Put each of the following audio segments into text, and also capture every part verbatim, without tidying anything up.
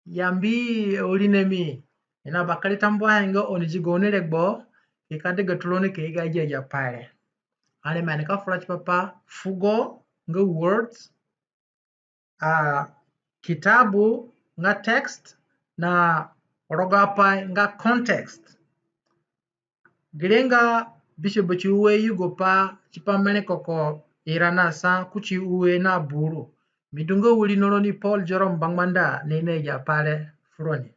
yambi awirinami. I na bakere tambuahe nga oni di gaoni regbo ki ka degaturoni ka ye agi agi apai re. Areme ani ka fura tipa pa fugo nga words, a kitabu nga text, na rogo apai nga context. Gere nga bisue bati ue yugopai tipa mere koko ira na sa kuti ue na buru. Mi du nga wirina roni Paul Jerome Bangbanda ni na gi apai re furoni.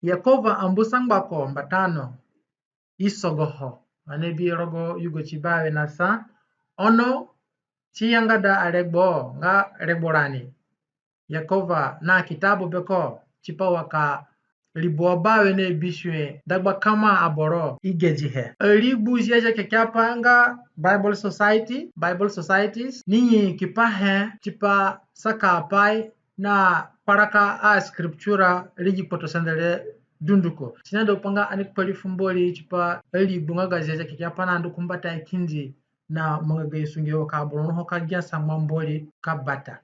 Yekova ambu sangbako mbatano i sogoho, ani bi rogo yugoti bawe na sa, ono ti yangada aregbo nga regbo rani. Yekova na kitabu beko tipa wa ka ribua bawe na bisue dagba kama aboro i gedihe. Arigbu Ziazia Kekeapai nga Bible Society, Bible Societies, ni nyanyakipahe tipa saka apai na kparaka a scriptura rii gi kpotosende re dunduko. Si naida gupai nga ani kpari fu Mbori tipa arigbu nga ga Ziazia Kekeapai nandu ku mbatayo kindi na manga gayo sunge wa ka aboro ruho ka gia sangba Mbori ka bata.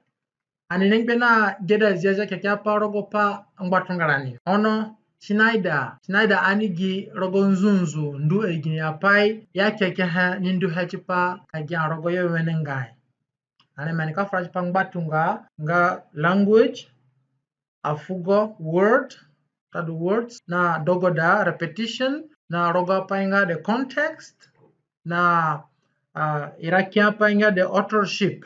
Ani rengbe na geda Ziazia Kekeapai rogo pa ngbatunga rani. Ono si naida, si naida ani gi rogo nzunzu ndu agini apai i akekehe ni nduhe tipa ka gia rogoyo wenengai. Areme ani ka fura tipa ngbatunga nga language, afugo, word, tadu words, na dogoda, repetition, na rogo apai nga the context, na, ah, irakiapai nga the authorship.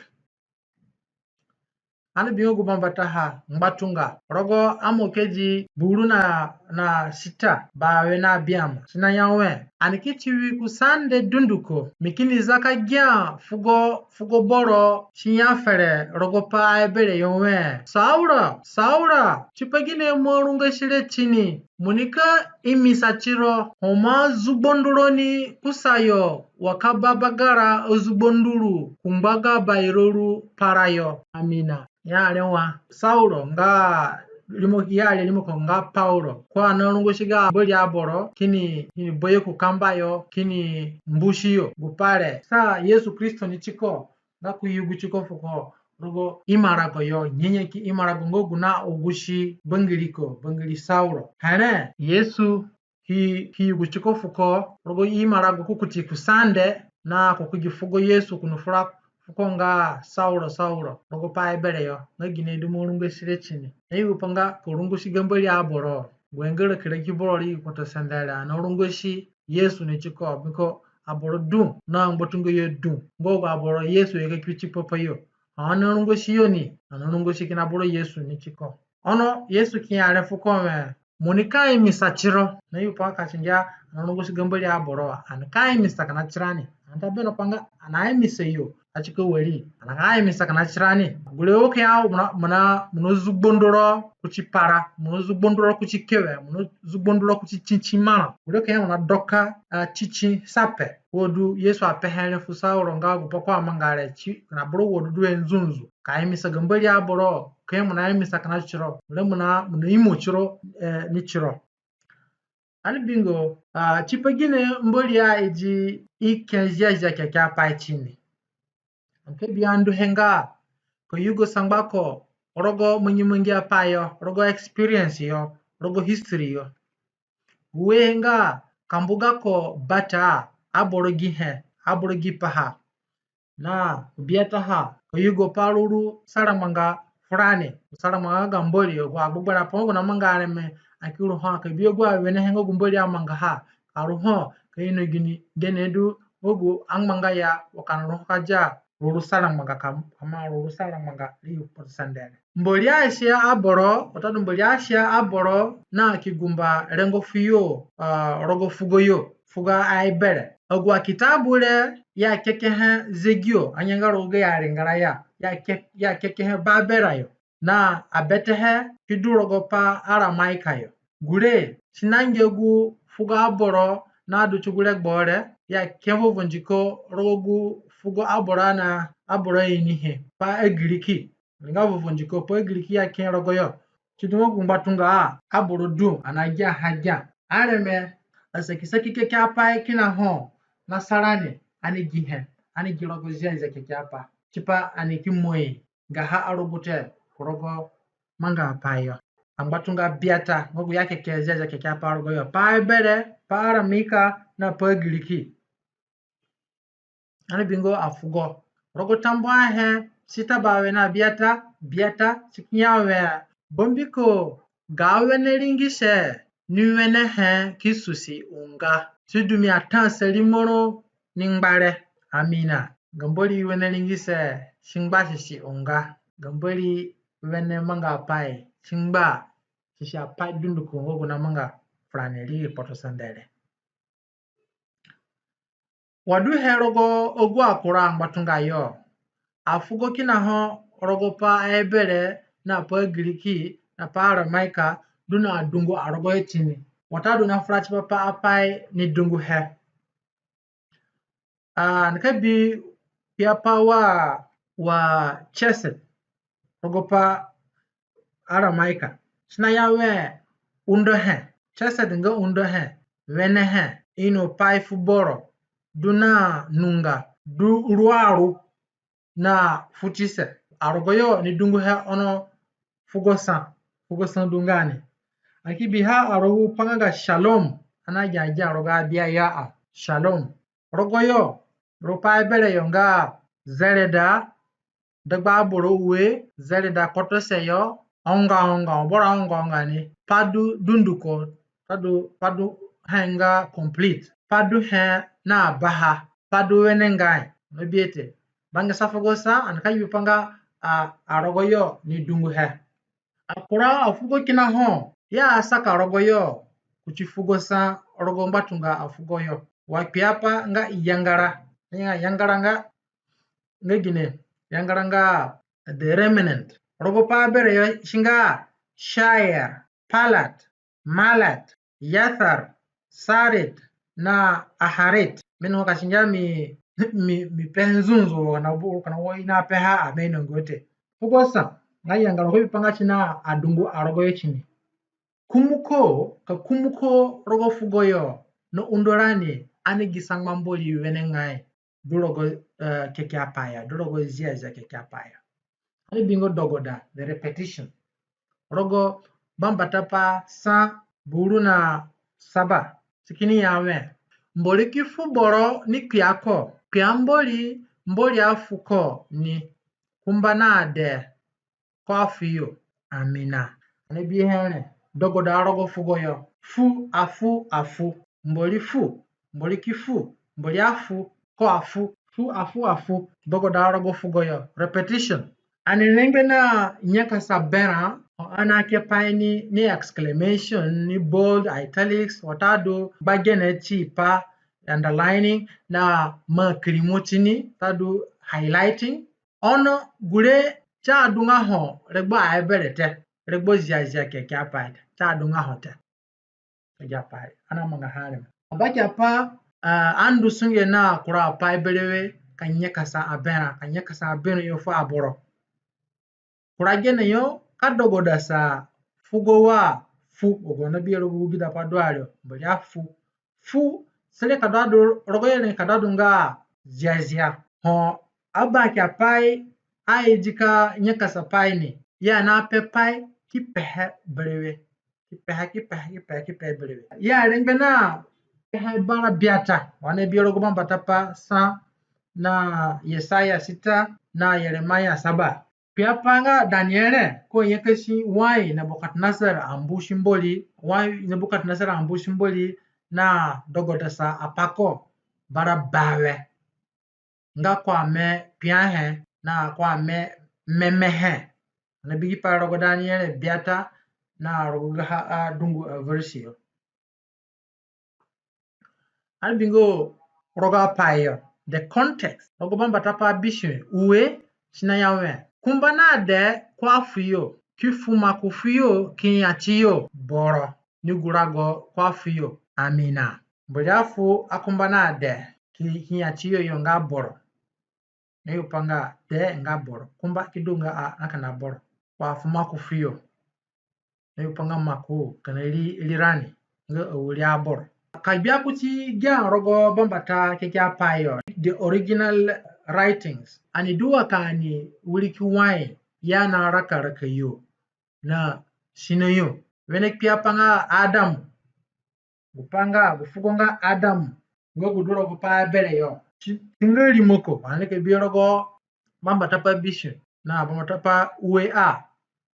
Ani bingo gu bambataha ngbatunga. Rogo Amokedi buru na, na sita, bawe na biama. Si naya we, ani ki tiwi ku sande dunduko, mi kini za ka gia fugo, fugo boro si ya fere rogo pa Ebere yo we, Saura, Saura, tipagine mo arungasi re tini? Mo nika imisa tiro, ho mo azugbondu roni kusayo wa ka ba bagara azugbondu ru ku ngbaga bairo ru parayo. Amina. Ya re wa Sauro nga rimo, ya re rimoko nga Pauro. Ko anarungosi ga Mbori aboro kini, kini boyo ku kamba yo, kini mbusi yo. Gu pai re sa Yesu Kristo ni tiko nga ko yugu tiko fuko rogo imarago yo, nyanyaki imarago nga gu na ugusi bangiriko, bangiri Sauro. Here Yesu ki, ki yugu tiko fuko rogo imarago ko kuti ku sande, na ko ki gi fugo Yesu ko ni fura fuko nga Sauro, Sauro, rogo pa Ebere yo, nga gine du mo arungasi re tini? Nayugo pa nga ko rungosi ga Mbori aboro. Gu nga raki raki boro rii gi kpotosende re, anarungosi Yesu ni tiko, mbiko aboro du na ngbatunga yo du nga agu aboro Yesu ye ka kpi tipa pa yo. Anarungosi yo ni, anarungosi kina boro Yesu ni tiko. Ono Yesu ki ya re fuko we, mo nika imisa tiro. Nayugo pa nga ka si ngia anarungosi ga Mbori aboro, ani ka imisa kina tirani. Ani ta beno pa nga ani aimisa yo, a tiko wari, ani ka imisa kina tirani. Gure wo ki ya mo na, mo na, mo nazugbondu ro kuti para, mo nazugbondu ro kuti kewe, mo nazugbondu ro kuti titi mara. Gure ki ya mo nadoka, ah, titi sape. Wo du Yesu apehe re fu Sauro nga gu pa ko amanga re ti, kina boro wo du duhe nzunzu. Ka imisa ga Mbori aboro, ka mo naimisa kina tiro, re mo na, mo naimo tiro, eh, ni tiro. Ani bingo, ah, tipagine Mbori aidi i ke Ziazia Kekeapai tini. Ani ka bi a nduhe nga ka yugo sangbako rogo mangimangi apai yo, rogo experience yo, rogo history yo. Ue nga ka mbu gako bata, aboro gihe, aboro gi paha. Na biataha, ka yugo pa ruru sarangbanga furani, sarangbanga ga Mbori, agu agbegberẽ apai nga gu namanga areme, ani ki ru ho ka bi agu awenehe nga gu Mbori amangaha, ka ru ho ka ino gini gene du nga gu angbanga ya, wa ka ani ru ho ka dia ruru sarangbanga, ka, ka maa ruru sarangbanga rii kpotosende re. Mbori asia aboro, watadu Mbori asia aboro na ki gumba rengo fuyo, ah, rogo fugo yo, fugo aEbere. Agu akitabu re i akekehe zegiyo, anga nga rogo gayo aringara ya, i ake, i akekehe Babera yo. Na abetehe ki du rogo pa Aramaika yo. Gure si nangia gu fugo aboro nadu ti gu regbo re, i ake vovo ndiko rogo gu fugo aboro ana, aboro ainihe, pa aGiriki. Nga vovo ndiko pa aGiriki i ake rogoyo. Ti du nga gu ngbatunga a, aboro du ani agiaha gia. Areme, asakisaki kekeapai kina ho nasa rani, ani gihe, ani gi rogo Ziazia Kekeapai tipa ani ki moi gaha arugute ku rogo mangaapai yo. Angbatunga biata nga gu i akeke Ziazia Kekeapai rogoyo: pa Ebere, pa Aramaika, na pa Giriki. Ani bingo afugo. Rogo Tambuahe sita bawe na biata, biata, si ki ya wẽ: Bambiko ga weneringise ni wenehe ki susi unga, si du mi atasa rimoro ni ngbare. Amina. Ga Mbori weneringise si ngba susi unga. Ga Mbori wene mangaapai si ngba susi apai dunduko nga gu namanga furani rii kpotosende re. Wa duhe rogo agu akura angbatunga yo. Afugo kina ho rogo pa Ebere na pa Giriki na pa Aramaika du na dungu arogoyo tini. Watadu nafura tipa pa apai ni dunguhe. A, nika bi kpiapai wa, wa chesed rogo pa Aramaika. Si naya wẽ undohe. Chesed nga undohe, wenehe, ino pai fu boro, du na nunga, du ruaru na futise. Arogoyo ni dunguhe ono fugo sa, fugo sa du nga ni. Ani ki biha arogo pa nga ga shalom, ani agiagia rogo abia ya a, shalom. Rogoyo, rogo pa Ebere yo nga zereda, dagba aboro ue, zereda kpotose yo, onga onga, boro onga onga ni, pa du dunduko, pa du, pa duhe nga complete, pa duhe na baha, pa du wenengai, no bi e te. Bangisa fugo sa, ani ka yugu pa nga a, arogoyo ni dunguhe. Akura afugo kina ho i asaka rogoyo kuti fugo sa rogo ngbatunga afugo yo. Wa kpiapai nga yangara. Nga yangara nga, nga gine? Yangara nga the remnant. Rogo pa Ebere yo si nga Sha'ar, Palat, Malat, Yathar, Sarid, na Aharit. Mi ni ho ka si ngia mi, mi, mi pe nzunzu kana bu, kana wo i napeha a mi inongo te. Fugo sa nga yangara ko bi pa nga si na adungu arogoyo tini. Kumuko, ka kumuko rogo fugo yo, na undo rani ani gi sangba Mbori wenengai du rogo, eh, Kekeapai yo, du rogo Ziazia Kekeapai yo. Ani bingo dogoda, the repetition. Rogo Bambata pa sa, buru na saba, si kini ya wẽ: Mbori ki fu boro ni kpiako, kpia Mbori, Mbori afuko ni, kumba na dee ko afu yo. Amina. Ani bihe re, dogoda rogo fugo yo. Fu, afu, afu. Mbori fu, Mbori ki fu, Mbori afu, ko afu. Fu, afu, afu. Dogoda rogo fugo yo. Repetition. Ani rengbe na nyakasa berã, ho ani ake pai ni, ni exclamation, ni bold, italics, watadu gbagene tipa underlining, na ma kirimo tini, watadu highlighting. Ono gure si adunga ho regbo aEbere te, regbo Ziazia Kekeapai te, si adunga ho te. Kekeapai ani amangaha areme. Abakeapai, ah, ani du sunge na kura apai berewe ka nyakasa aberã, ka nyakasa aberã yo fu aboro. Kura gene yo ka dogodasa fugo wa fu, wa gu ani nabi rogo gu gida pa du ari yo, Mbori afu. Fu, si re ka du adu rogoyo re ka du adu nga Ziazia. Ho abakeapai aidi ka nyakasa pai ni, i anape pai ki pehe berewe. Ki pehe, ki pehe, ki pehe, ki pehe berewe. I arengbe na pehe bara biata, wa ani bi rogo Bambata pa sa, na Yesaya sita, na Yeremaya saba. Kpiapai nga Daniere ko nyakasi wai Nebukadnezar ambusi Mbori, wai Nebukadnezar ambusi Mbori na dogodasa apako bara bawe. Nga ko ame kpiahe na ko ame memehe. Ani bi gi pai rogo Daniere biata na rogo gaha adungu averesi yo. Ani bingo rogo apai yo, the context. Rogo Bambata pa bisue, ue, si naya wẽ: Kumba na dee ko afu yo, ki fu maku fu yo, ki nya tiyo boro, ni gu rago ko afu yo. Amina. Mbori afu akumba na dee ki, ki nya tiyo yo nga boro. Na yugu pa nga dee nga boro, kumba ki du nga a, nga kina boro. Ko afu maku fu yo. Na yugu pa nga maku kina ri, rirani, nga awiri aboro. Ka gbia kuti gia rogo Bambata Kekeapai yo, the original writings, ani du wa ka ani wiriki wai i anaraka raka yo. na sino yo. Wene kpiapai nga Adam, gu pai nga, gu fugo nga Adam, nga gu du rogo pa Ebere yo. Si, si nga rimoko, ani ka bi rogo bambata pa bisue na bambata pa ue a.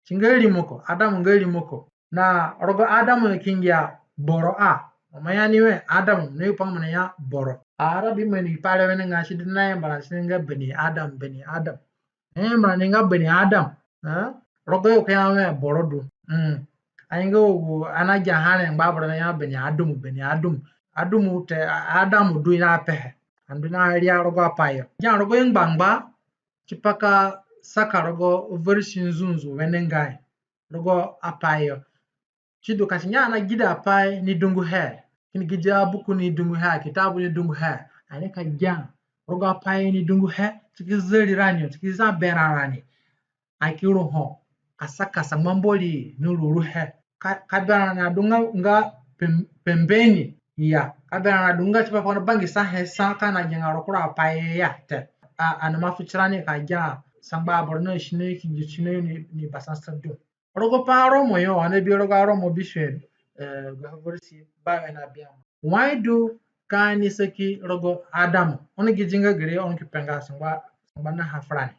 Si nga rimoko, Adam nga rimoko. Na rogo Adam ni ki ngia boro a. Mo ima ya ni we Adam, ni pa mo na ya boro. Arabi mo ni pa re wenengai, si du na yamba rani nga bani Adam, bani Adam. Eh, mo na ni nga bani Adam. Eh? Rogo yo ka ya we boro du. Mm. Ani nga gu ani agia ha re ngba aboro na ya bani Adam, bani Adam. Adam te, Adam du i na pehe. Ani du na ria rogo apai yo. Gia rogo yo ngbangba, tipa ka saka rogo veresi nzunzu wenengai rogo apai yo. Sidu, ka si nga ani agida apai ni dunguhe, kini gidi abuku ni dunguhe, kitabu ni dunguhe, ani ka gia rogo apai ni dunguhe, si ki zari rani, si ki za berã rani. Ani ki ru ho ka saka sangba Mbori ni ruruhe. Ka, ka berã rani adunga nga pem-, pembeni ya. Ka berã rani adunga tipa pa na bangisa he sa ka na gia nga rogo kura apai ya te. A, ani ima fu tirani ka gia sangba aboro na sino yo ki gi sino yo ni, ni basasa du. Rogo pa Romo yo, ani bi rogo Romo bisue, eh, gu veresi bawe na biama. Wai du ka ani saki rogo Adam, oni gidi nga gere, oni ki pe nga sangba, sangba na ha furani.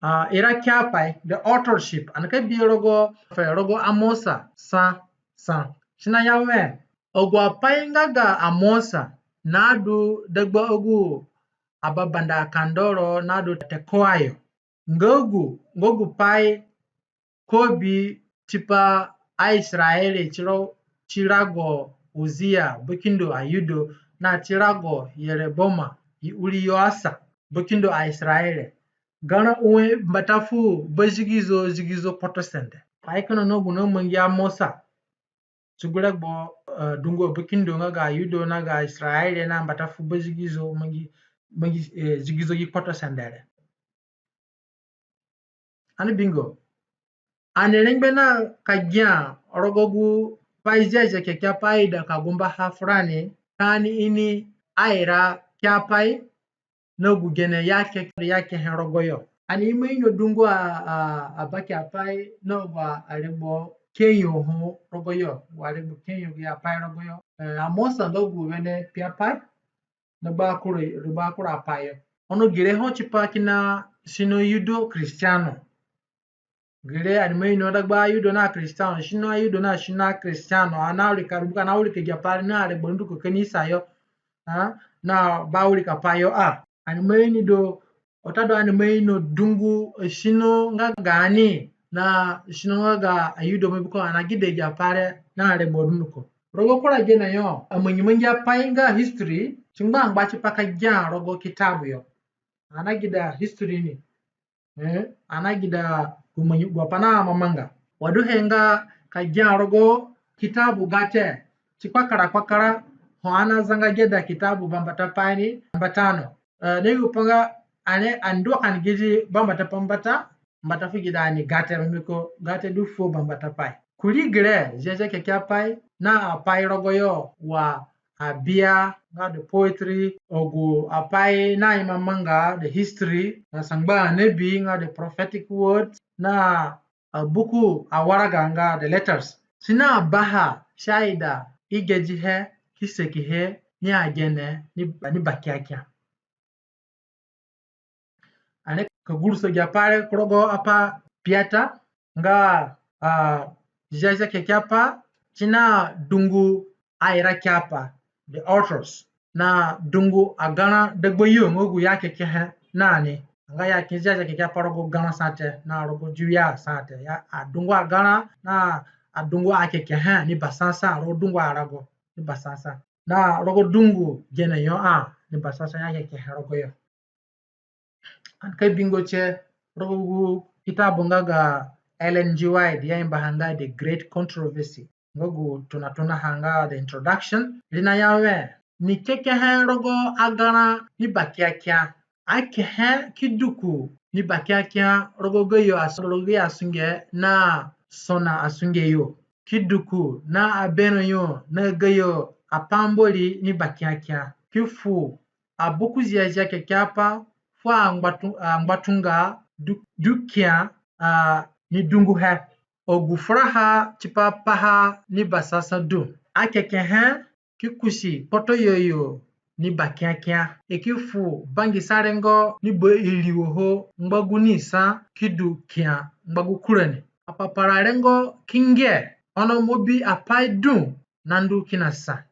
Ah, ira kiapai, the authorship, ani ka bi rogo, fe rogo Amosa sa, sa. Si na ya we, agu apai nga ga Amosa nadu dagba agu ababanda kandoro nadu Tekoa yo. Nga gu, nga gu pai ko bi tipa aIsaraere tiro, ti rago Uzia, bakindo aYuda, na ti rago Yeroboama, i uri yo asa, bakindo aIsaraere. Garã ue mbata fu bazigizo, zigizo kpotosende. Pai kina na gu na mangi Amosa ti gu regbo, eh, dungu abakindo nga ga Yuda na ga Isaraere na mbata fu bazigizo mangi, mangi, eh, zigizo gi kpotosende re. Ani bingo. Ani rengbe na ka gia rogo gu pai Ziazia Kekeapai aida ka gumbaha furani, ka ani ini aira kiapai na gu gene i ake, i akehe rogoyo. Ani ima ino dungu a, a, abakiapai na gu aregbo kenyo ho rogoyo, gu aregbo kenyo gi apai rogoyo. Eh, Amosa nga gu wene kpiapai na gba kura, ri gba kura apai yo. Ono gere ho tipa kina sino Yudo Kristiano. Gere ani ima ino dagba aYuda na Kristiano, sino aYuda na sino aKristiano, ani na wirika, ani na wirika gi apai re na aregbo dunduko kanisa yo, ha, na ba wirikapai yo a. Ani ima ini do, watadu ani ima ino dungu, eh, sino nga gaani, na sino nga ga aYuda, mbiko ani agida gi apai re na aregbo dunduko. Rogo kura gene yo, amangimangi apai nga history, si ngbangba tipa ka gia rogo kitabu yo. Ani agida history ni. Eh, ani agida gu mangi, gu apai namamanga. Wa duhe nga ka gia rogo kitabu gate, ti kpakara kpakara, ho ani azanga geda kitabu bambata pai ni, bambata no. Eh, ni gu pai nga ani, ani ndu ka ani gedi bambata pa mbata, mbata fu geda ani gate, mbiko gate du fuo bambata pai. Kurii gere, Ziazia Kekeapai na apai rogoyo wa abia nga the poetry, agu apai naima manga the history, na sangba anebi nga the prophetic words, na abuku awaraga nga the letters. Si na baha, si aida i gedihe, ki sakihe ni agene ni, ni bakiakia. Ani ka guruso gi apai re ku rogo apai biata nga, ah, Ziazia Kekeapai, si na dungu aira kiapai, the authors, na dungu agarã dagbayo nga gu i akekehe na ni. Anga i ake Ziazia Kekeapai rogo garã sa te, na rogo diwi sa te. Ya, adungu agarã, na adungu akekehe ni basasa, rogo dungu arago ni basasa. Na rogo dungu gene yo a, ni basasa i akekehe rogoyo. Ani ka bingo tie rogo gu kitabu nga ga Ellen G. White, i ayambaha nga The Great Controversy. Nga gu tonatonaha nga the introduction. Ri naya we, ni kekehe rogo agarã ni bakiakia. Akehe ki duku ni bakiakia rogo gayo as-, rogo gayo asunge na sona asunge yo. Ki duku na aberã yo na gayo apambori ni bakiakia. Ki fu abuku Ziazia Kekeapai fu angbatu-, angbatunga du-, du kia, a, ni dunguhe. Agu furaha tipa paha ni basasa du. Akekehe ki kusi kpoto yo yo ni bakiakia. I ki fu bangisa rengo ni ba iriwo ho ngba gu ni sa ki du kia ngba gu kura ni. Apapara rengo ki nge, ono mo bi apai du na ndu kina sa.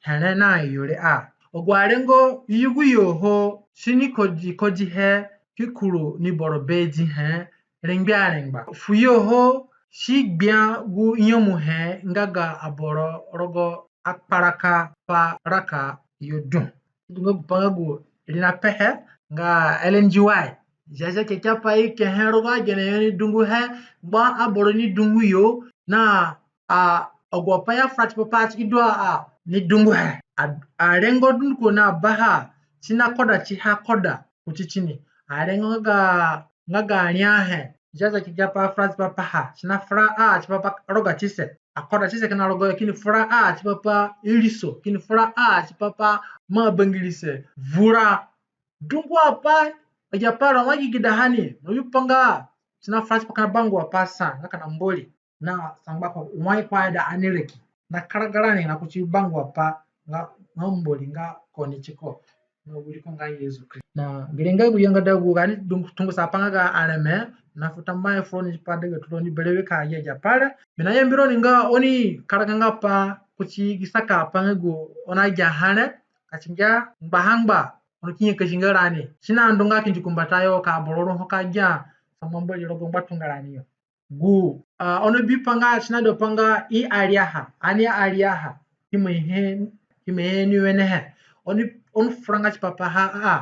Here na yo re a. Agu arengo yugu yo ho si ni kodi kodihe ki kuru ni boro bedihe rengbe arengba. Fu yo ho si gbia gu nyamuhe nga ga aboro rogo akparaka pa raka yo du. Dunga gu pa nga gu ri na pehe nga Ellen G. White. Ziazia Kekeapai kehe rogo agene yo ni dunguhe, ngba aboro ni dungu yo na a, agu apai afura tipa pa ti ki du a ni dunguhe. A, arengo dunduko na baha si na koda tiha koda kuti tini. Arengo nga ga, nga ga riahe. Ziazia Kekeapai afura tipa paha si na fura a tipa pa rogatise. Akodatise kina rogoyo kini fura a tipa pa iriso, kini fura a tipa pa maa bangirise. Vura. Dungu apai, agi apai re wa gi gida hani, mo yugu pa nga si na fura tipa kina bangu apai sa, nga kina Mbori na sangba ko wai ko aida ani raki na karaga rani na kuti bangu apai nga, nga Mbori nga ko ni tiko na wiriko nga Yesu Kristo. Na gere nga gu yangada gu gaani dungu, tungusa apai nga ga areme, na fu tambuahe furoni tipa degaturoni berewe ka agi apai re. Mi na yambi roni nga oni karaga nga pai kuti gi saka apai nga gu oni agiaha re, ka ti ngia ngbaha ngba, oni ki nyakasi nga rani. Si na ndu nga kindi kumbatayo ka boro ru ho ka gia sangba Mbori rogo ngbatunga rani yo. Gu, a, oni bi pa nga, si na du pa nga i ariaha, ani ariaha, ki mai he, ki mai he ni wenehe. Oni, oni fura nga tipa paha a,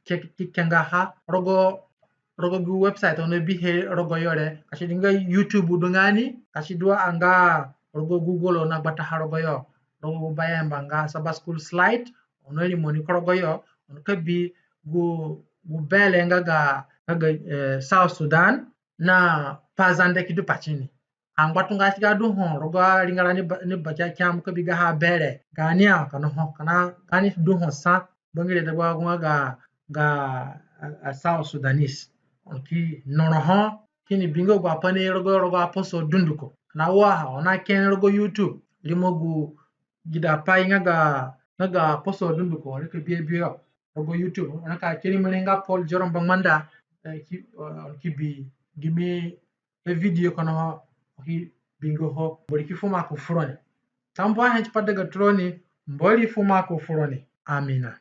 ki, ki kenga ha rogo, rogo gu website oni bihe rogoyo re, ka si du nga YouTube du nga ni, ka si du a nga rogo Google oni na gbataha rogoyo, rogo gu bayamba nga Sabbath School Slide, oni rimo ni ku rogoyo, oni ka bi gu, gu bere nga ga, nga ga, eh, South Sudan, na Pazande ki du pati ni. Angbatunga si ga du ho rogo aringara ni ba, ni bakiakia mo ka bi gaha bere. Gaani a kina ho, kina gaani du ho sa, bangire dagba gu nga ga, ga, a, a South Sudanese. Oni ki noro ho, kini bi nga agu apai ni rogo, rogo aposo dunduko. Kina wa ha, oni na ke ni rogo YouTube, rimo gu gida pai nga ga, nga ga aposo dunduko, oni ka bi a bi yo rogo YouTube, oni ka ke ni mo re nga Paul Jerome Bangbanda, eh, ki, eh, ki bi gimi, eh, video kono ho, ki bi nga ho, Mbori ki fu maku furoni. Tambuahe tipa degaturoni, Mbori fu maku furoni. Amina.